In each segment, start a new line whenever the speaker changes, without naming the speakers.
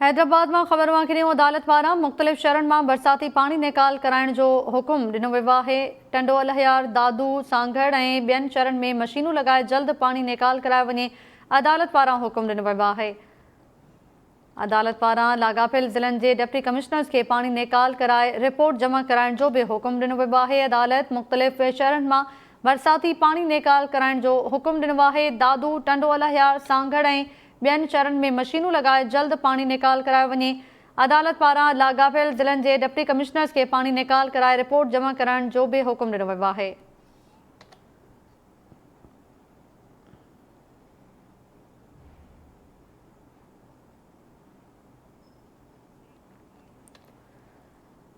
حيدرآباد مان خبر اوهان کي ڏيون عدالت پاران مختلف شهرن مان برساتي پاڻي نيڪال ڪرائڻ جو حڪم ڏنو ويو آهي. ٽنڊو الهيار، دادو، سانگهڙ ۽ ٻين شهرن ۾ مشينون لڳائي جلد پاڻي نيڪال ڪرايو وڃي عدالت پاران حڪم ڏنو ويو آهي. عدالت پاران لاڳاپيل ضلعن جي ڊپٽي ڪمشنرز کي پاڻي نيڪال ڪرائي رپورٽ جمع ڪرائڻ جو به حڪم ڏنو ويو آهي. عدالت مختلف شهرن مان برساتي پاڻي نيڪال ڪرائڻ جو حڪم ڏنو آهي. دادو، ٽنڊو الهيار، سانگهڙ ۽ ٻين شهرن ۾ مشينون لڳائي جلد پاڻي نيڪال ڪرايو وڃي. عدالت پاران لاڳاپيل ضلعن جي ڊپٽي ڪمشنرز کي پاڻي نيڪال ڪرائي رپورٽ جمع ڪرائڻ جو به حڪم ڏنو ويو آهي.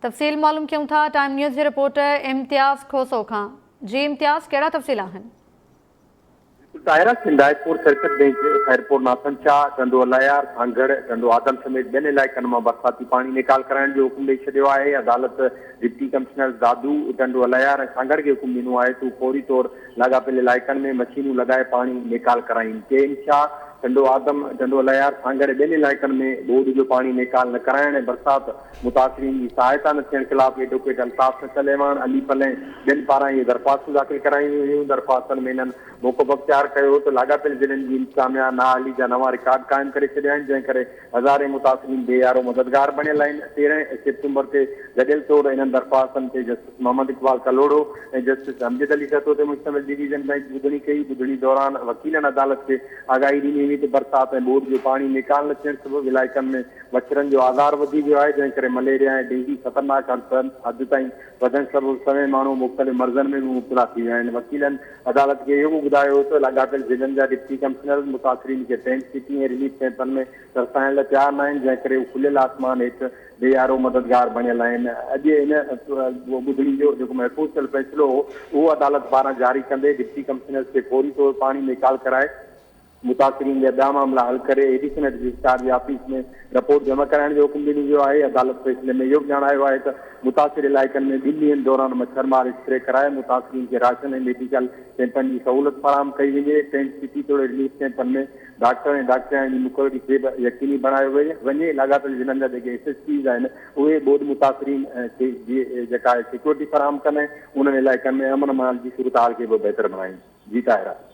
تفصيل معلوم ڪيون ٿا ٽائيم نيوز جي رپورٽر امتياز کوسو کان. جي امتياز ڪهڙا تفصيل آهن؟
Tahira Sindh high court circuit bench Khairpur Nathan Shah, Tando Allahyar, Sanghar, Tando Adam سميت ٻين علائقن مان برساتي پاڻي نيڪال ڪرائڻ جو حڪم ڏئي ڇڏيو آهي. عدالت ڊپٽي ڪمشنرز دادو، ٽنڊو الهيار ۽ سانگهڙ کي حڪم ڏنو آهي ته هو فوري طور لاڳاپيل علائقن ۾ مشينون لڳائي پاڻي نيڪال ڪرائين. ڪي اين شاهه، ٽنڊو آدم، ٽنڊو الهيار، سانگهڙ ۽ ٻين علائقن ۾ ٻوڏ جو پاڻي نيڪال نه ڪرائڻ ۽ برسات متاثرين جي سهائتا نه ٿيڻ خلاف ايڊووڪيٽ الطاف سچل اعواڻ، علي پلي ۽ ٻين پاران اهي درخواستون داخل ڪرايون ويون هيون. درخواستن ۾ انهن موقف اختيار ڪيو هو ته لاڳاپيل ضلعن جي انتظاميا نااهلي جا نوان رڪارڊ قائم ڪري ڇڏيا آهن، جنهن ڪري هزارين متاثرين بي يارو مددگار بڻيل آهن. 13 سيپٽمبر تي گڏيل طور انهن درخواستن تي جسٽس محمد اقبال ڪلهوڙو ۽ جسٽس امجد علي سهتو تي مشتمل ڊويزن بئنچ ٻڌڻي ڪئي. ٻڌڻي دوران وڪيلن عدالت کي آگاهي ڏني هئي ته برسات ۽ ٻوڏ جو پاڻي نيڪال نه ٿيڻ سبب علائقن ۾ مڇرن جو آزار وڌي ويو آهي، جنهن ڪري مليريا ۽ ڊينگي خطرناڪ حد تائين وڌڻ سبب سوين ماڻهو مختلف مرضن ۾ به مبتلا ٿي ويا آهن. وڪيلن عدالت کي اهو به ٻڌايو ته لاڳاپيل ضلعن جا ڊپٽي ڪمشنرز متاثرين کي ٽينٽ سٽي ۽ رليف ڪئمپن ۾ ترسائڻ لاء تيار ناهن، جنهن ڪري هو کليل آسمان هيٺ بي يارو مددگار بڻيل آهن. اڄ ان ٻڌڻي جو جيڪو محفوظ ٿيل فيصلو هو، اهو عدالت پاران جاري ڪندي ڊپٽي ڪمشنرز کي فوري طور پاڻي نيڪال ڪرائي متاثرين جا ٻيا معاملا حل ڪري ايڊيشنل رجسٽرار جي آفيس ۾ رپورٽ جمع ڪرائڻ جو حڪم ڏنو ويو آهي. عدالت فيصلي ۾ اهو به ڄاڻايو آهي ته متاثر علائقن ۾ ٻن ڏينهن دوران مڇر مار اسپري ڪرائي متاثرين کي راشن ۽ ميڊيڪل ڪئمپن جي سهولت فراهم ڪئي وڃي، ٽينٽ سٽي توڙي رليف ڪئمپن ۾ ڊاڪٽر ۽ ڊاڪٽرياڻين جي مقرري کي به يقيني بڻايو وڃي، لاڳاپيل ضلعن جا جيڪي ايس ايس پيز آهن اهي ٻوڏ متاثرين کي جي جيڪا سيڪيورٽي فراهم ڪن ۽ انهن علائقن ۾ امن امان جي صورتحال کي به بهتر بڻائين. جي طاهره.